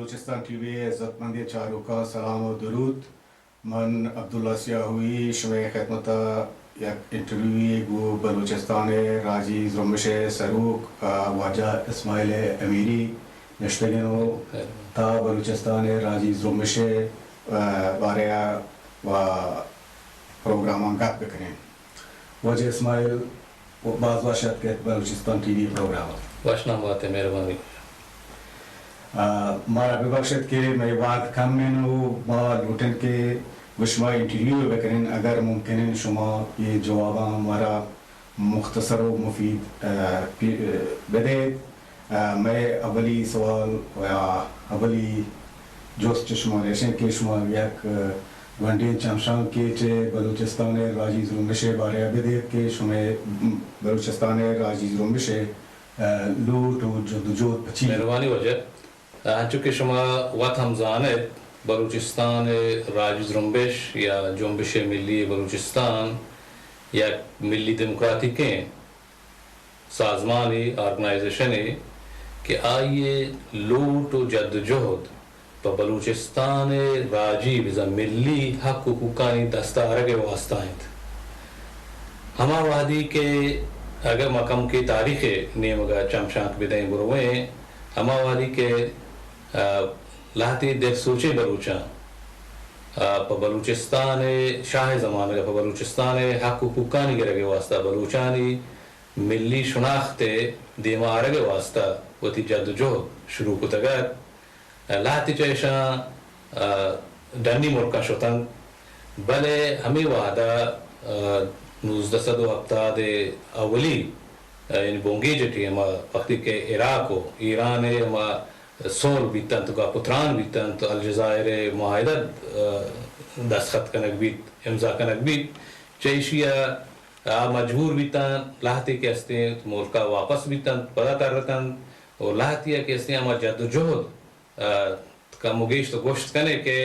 Balochistan T V ءِ عزت مندیں چاروکاں سلام ءُ درود۔ من عبداللہ سیاہوئی شمئے خدمت ءَ یک انٹرویوے گوں بلوچستان ءِ راجی زرمبش ءِ سروک، آ، واجہ اسماعیل امیری نشتگیں ءُ تا بلوچستان ءِ راجی زرمبش ءِ، آ، بارہ ءَ و پروگراماں گپ بکنیں۔ واجہ اسماعیل، باز وش اتکت بلوچستان ٹی وی پروگرام ءَ۔ وش نام بات ئے، مہربانی۔ آ، مارا ببخش ات کہ مئے وہد کم انت ءُ ما لوٹیں کہ گوں شما انٹرویو بکنیں، اگر ممکن انت شما اے جواباں مارا مختصر ءُ مفید، آ، پی-، آ، بدئیت۔ آ، مئے اولی سوال یا اولی جست چہ شما ایش انت کہ شما یک، آ، گونڈیں چمشانکے چہ بلوچستان ءِ راجی زرمبش ءِ بارہ ءَ بدئیت کہ شمئے بلوچستان ءِ راجی زرمبش ءِ، آ، لوٹ ءُ جدوجہد پہ چی؟ مہربانی واجہ۔ آ، انچو کہ شما وت ہم زان ات، بلوچستان ءِ راجی زرمبش یا جنبش ملی بلوچستان یک ملی دیموکراتیکیں سازمانے، آرگنائزیشنے کہ آئی ءِ لوٹ ءُ جدوجہد پہ بلوچستان ءِ راجی بزاں ملی حق ءُ حقوقانی دست ءَ آرگ ءِ واستہ انت۔ ہما وہدی کہ اگاں ما کمکے تاریخ ءِ نیمگ ءَ چمشانک بدئیں برویں، ہما وہدی کہ، آ، لہتے دلسوچیں بلوچاں، آ، پہ بلوچستان ءِ شاہ ءِ زمانگ ءَ پہ بلوچستان ءِ حق ءُ حقوقانی گرگ ءِ واستہ بلوچانی ملی شناخت ءِ دیما آرگ ءِ واستہ وتی جد ءُ جہد شروع کتگ ات۔ لہتے چہ ایشاں، آ، ڈنی ملکاں شتنت، بلے ہمے وہد ءَ، آ، نوزدہ سد ءُ ہپتاد ءِ اولی، آ، یعنی بنگیج ءِ ٹیم ءَ وقتی کہ عراق ءُ ایران ءِ ہما صلح بیتنت، گپ ءُ تران بیتنت، الجزائر ءِ معاہدہ، آ، دستخط کنگ بیت، امضا کنگ بیت، چہ ایشی ءَ آ مجبور بیتاں لہتے کہ استیں ملک ءَ واپس بیتنت، پدا ترتنت ءُ لہتے ءَ کہ استیں ہما جد ءُ جہد، آ، کم ءُ گیش تو گوشت کنے کہ،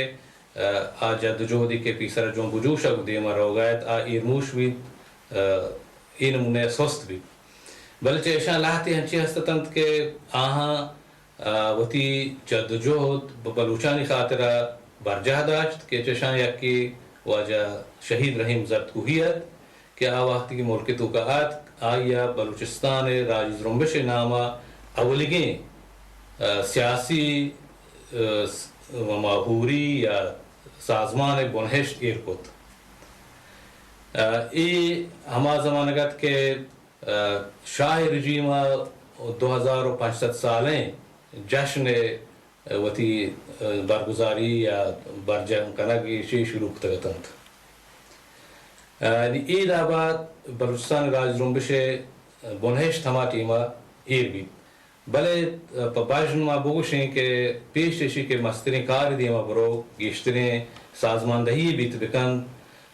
آ، آ جد ءُ جہدے کہ پیسر ءَ جنب ءُ جوش ءَ گوں دیما روگ ءَ ات، آ ایرموش بیت، آ، اے نمونہ ءَ سست بیت۔ بلے چہ ایشاں لہتے انچیں ہست اتنت کہ آہاں آ، وتی جد ءُ جہد بہ بلوچانی خاطر ءَ برجاہ داشت کہ چشاں یکے واجہ شہید رحیم زردکوہی ات کہ آ وہدے کہ ملک ءِ توکا اتک، آئی ءَ بلوچستان ءِ راجی زرمبش ءِ نام ءَ اولیگیں، آ، سیاسی، آ، س-، ہما ہوری یا سازمان ءِ بنہشت ایر کت۔ آ، اے ہما زمانگ ات کہ آ، شاہ ءِ رژیم ءَ دو ہزار ءُ پنچ سد سالیں جشن ءِ وتی، آ، برگزاری یا برجم کنگ ایشی شروع کتگ اتنت۔ آ، یعنی اے داب ءَ بلوچستان راج زرمبش ءِ بنہشت ہما ٹیم ءَ ایر بیت۔ بلے، آ، پہ بژن ما بگوشیں کہ پیش ایشی کہ مستریں کار ءِ دیما برو، گیشتریں سازماندہی بیت بکنت،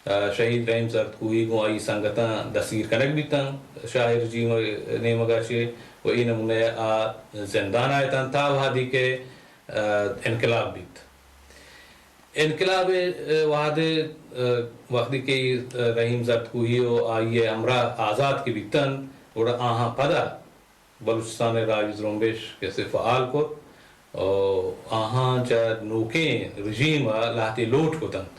آ، شہید رحیم زردکوہی گوں آئی سنگتاں دستگیر کنگ بیتاں شاہ ءِ رژیم ءِ نیمگ ءَ چہ ءُ اے نمونہ ءَ آ زندان ءَ اتاں تا وہدے کہ، آ، انقلاب بیت۔ انقلاب ءِ، آ، وہد ءَ، آ، وہدے کہ، آ، رحیم زردکوہی ءُ آئی ءِ ہمراہ آزات کہ بیتنت، گڑا آہاں پدا بلوچستان ءِ راجی زرمبش کسے فعال کت ءُ آہاں چہ نوکیں رژیم ءَ لہتے لوٹ کتنت۔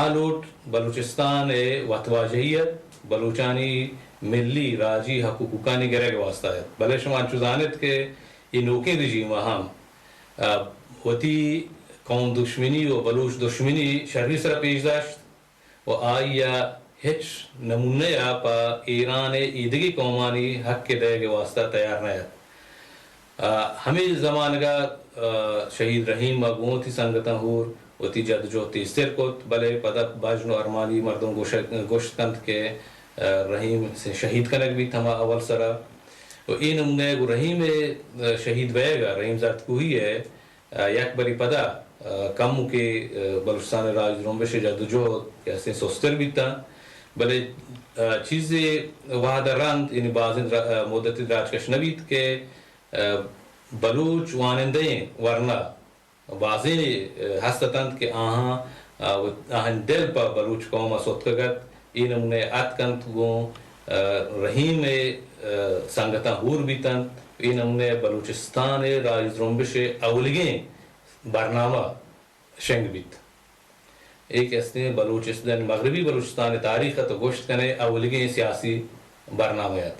آ لوٹ بلوچستان ءِ وتواجہی ات، بلوچانی ملی راجی حق ءُ حقوقانی گرگ ءِ واستہ ات۔ بلے شما انچو زان ات کہ اے نوکیں رژیم ءَ ہم، آ، وتی قوم دشمنی ءُ بلوچ دشمنی شری سر ءَ پیش داشت۔ ءُ آئی ءَ ہچ نمونہ ءَ پہ ایران ءِ ایدگہ قومانی حق ءِ دئیگ ءِ واستہ تیار نہ ات۔ آ، ہمے زمانگ ءَ، آ، شہید رحیم ءَ گوں وتی سنگتاں ہور وتی جد ءُ جہد تیزتر کت، بلے پدا بژن ءُ ارمانی مردم گوش-، گوشت کنت کہ، آ، رحیم شہید کنگ بیت ہما اول سر ءَ۔ ءُ اے نمونہ ءَ گوں رحیم ءِ، آ، شہید بئیگ ءَ، رحیم زردکوہی ءِ، آ، یک برے پدا، آ، کمکے، آ، بلوچستان ءِ راج زرمبش ءِ جد ءُ جہد کہ استیں سستر بیتاں، بلے، آ، چیزے وہد ءَ رند، یعنی بازیں درا-، آ، مدتے دراجکش نہ بیت کہ، آ، بلوچ وانندہیں ورنا بازینے، آ، ہست اتنت کہ آہاں، آ، و-، آہانی دل پہ بلوچ قوم ءَ ستکگ ات، اے نمونہ ءَ اتک انت گوں، رحیم ءِ سنگتاں ہور بیت انت۔ اے نمونہ ءَ بلوچستان ءِ راجی زرمبش ءِ اولیگیں برنامہ شنگ بیت۔ اے کہ استیں بلوچستان، مغربی بلوچستان ءِ تاریخ ءَ تو گوشت کنے اولیگیں سیاسی برنامہ ات۔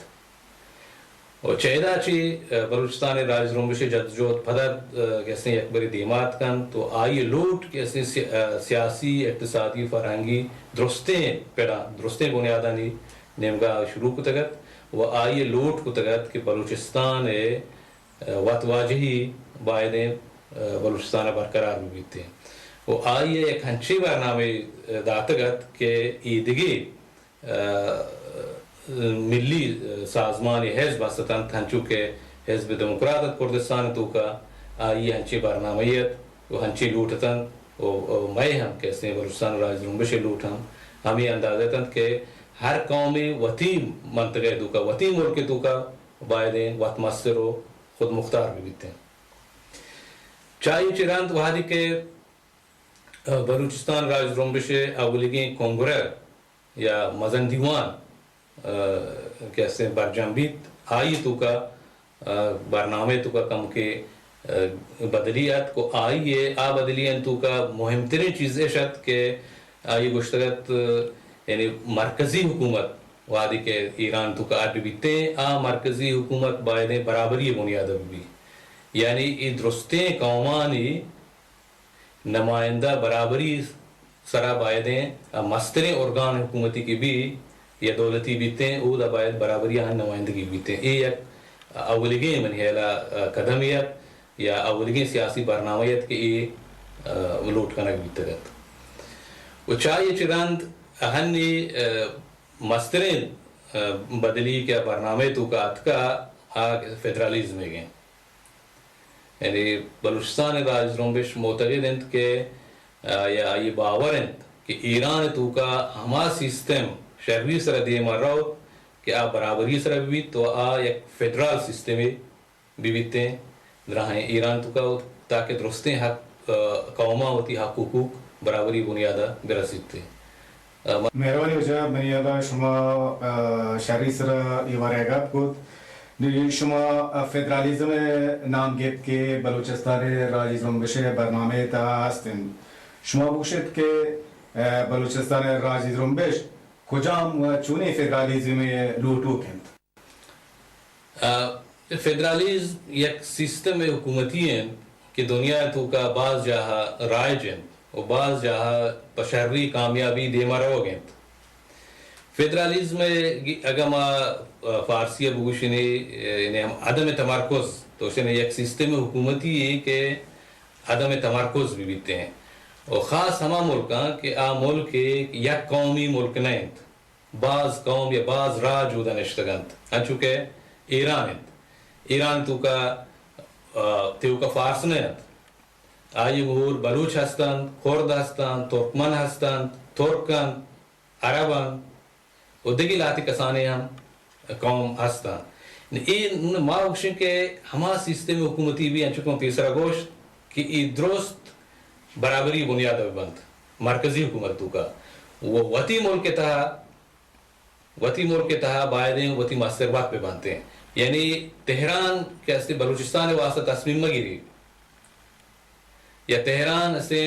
و چہ ادا چہ، ءَ، بلوچستان ءِ راج زرمبش ءِ جدوجہد پدا، ءَ، کہ استیں یک برے دیما اتکنت و آئی ءِ لوٹ کہ استیں سی-، ءَ، سیاسی، اقتصادی، فرہنگی درستیں پڑاں، درستیں بنیادانی نیمگا شروع کتگ ات و آئی ءِ لوٹ کتگ ات کہ بلوچستان ءِ، ءَ، وت واجہی بایدیں، ءَ، بلوچستان ءَ برقرار بہ بیتیں و آئی ءَ یک ہنچیں برنامے، ءَ، داتگ ات کہ ایدگہ ءَ، ملی سازمانی حزب است انت، ہنچو کہ حزب دموکرات ات کردستان توکا، آئی ہنچیں برنامہ ات و ہنچیں لوٹ اتنت و، و مئے ہم کہ استیں بلوچستان راج زرمبش لوٹ ہم ہمے اندازہ اتنت کہ ہر قومے وتی منطقہ توکا، وتی ملک توکا بایدیں وت مستر و خود مختار بہ بیتیں۔ چائی چہ رند وہدی کہ، ءَ، بلوچستان راج زرمبش اولیگیں کنگرہ یا مزن دیوان، ءَ، کہ استیں برجم بیت، آئی توکا، ءَ، برنامہ توکا کمکے، ءَ، بدلی اتک و آئی ءِ آ بدلی ان توکا مہمتریں چیز اش ات کہ آئی گوشتگ ات، یعنی مرکزی حکومت وہدی کہ ایران توکا اڈ بیتیں، آ مرکزی حکومت بایدیں برابری بنیاد بہ بی، یعنی اے درستیں قومانی نمائندہ برابری سرا بایدیں، ءَ، مستریں ارگان حکومتی کہ بی یا دولتی بیتیں، اودا باید برابری آہانی نمائندگی بیتیں۔ اے یک اولیگیں منی ہیالا، ءَ، قدمے ات یا اولیگیں سیاسی برنامہ ات کہ اے، ءَ، لوٹ کنگ بیتگ ات۔ و چائی چہ رند ہنی، ءَ، مستریں، ءَ، بدلی کہ برنامہ توکا اتکا آ فدرالیزم گیں۔ یعنی بلوچستان راج زرمبش معتقد انت کہ، ءَ، یا آئی باور انت کہ ایران توکا ہما سیستم شری سرا دیما روت کہ آ برابری سرا بہ بیت و آ یک فدرال سیستمے بہ بیتیں دراہیں ایران توکا، تاکہ درستیں حق، ءَ، قوماں وتی حق حقوق برابری بنیادا برسیت۔ مہروانی وجہ منی ہیالا شما، ءَ، شری سرا اے بارہ گپ کت۔ نی شما، ءَ، فدرالیزم نام گپت کہ بلوچستان راجی زرمبش برنامہ تہا ہست انت۔ شما بگوشت کہ، ءَ، بلوچستان راجی زرمبش کجام و چونیں فدرالیزم لوٹوک انت؟ ءَ، فدرالیزم یک سیستم حکومتی انت کہ دنیا توکا باز جاہا رائج انت و باز جاہا پہ شری کامیابی دیما روگ انت۔ فدرالیزم اگاں ما، ءَ، فارسی بگوشنے، یعنی ہم عدم تمرکز، تو شنے یک سیستم حکومتی ہے کہ عدم تمرکز بہ بیتیں و خاص ہما ملکاں کہ آ ملک یک قومی ملک نہ انت، باز قوم یا باز راج اودا نشتگ انت، انچو کہ ایران انت۔ ایران توکا، ءَ، تیوکا فارس نہ انت۔ آئی گور بلوچ ہست انت، کرد ہست انت، ترکمن ہست انت، ترک انت، عرب انت و دگہ لہتے کسانیں ہم قوم ہست انت۔ اے نون ما گوشیں کہ ہما سیستم حکومتی بی، انچو کہ من پیسرا گوشت کہ اے درست برابری بنیاد بہ بنت، مرکزی حکومت توکا و وتی ملک تہا، وتی ملک تہا بایدیں وتی مستر وت بہ بنتیں۔ یعنی تہران کہ استے بلوچستان واسطہ تصمیم مگیری، یا تہران استے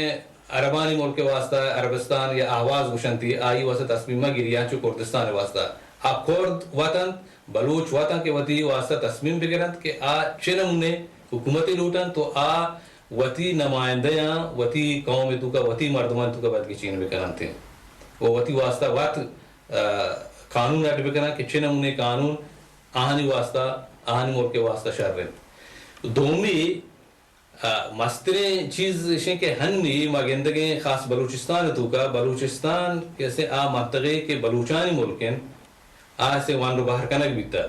عربانی ملک واسطہ، عربستان یا اہواز گوشنتی، آئی واسطہ تصمیم مگیری، یا چو کردستان واسطہ۔ آ کرد وطن، بلوچ وطن کہ وتی واسطہ تصمیم بگرنت کہ آ چہ نمونے حکومتی لوٹنت تو آ وتی نمائندہاں وتی قوم توکا، وتی مردمان توکا بدگچین بکننت و وتی واسطہ وت، ءَ، قانون اڈ بکنن کہ چہ نمونے قانون آہانی واسطہ، آہانی ملک واسطہ شر انت۔ دومی، ءَ، مستریں چیز اشیں کہ ہنی ما گندگیں خاص بلوچستان توکا، بلوچستان کہ اسے آ منطقے کہ بلوچانی ملک انت، آ اسے ونڈ و بہر کنگ بیتا۔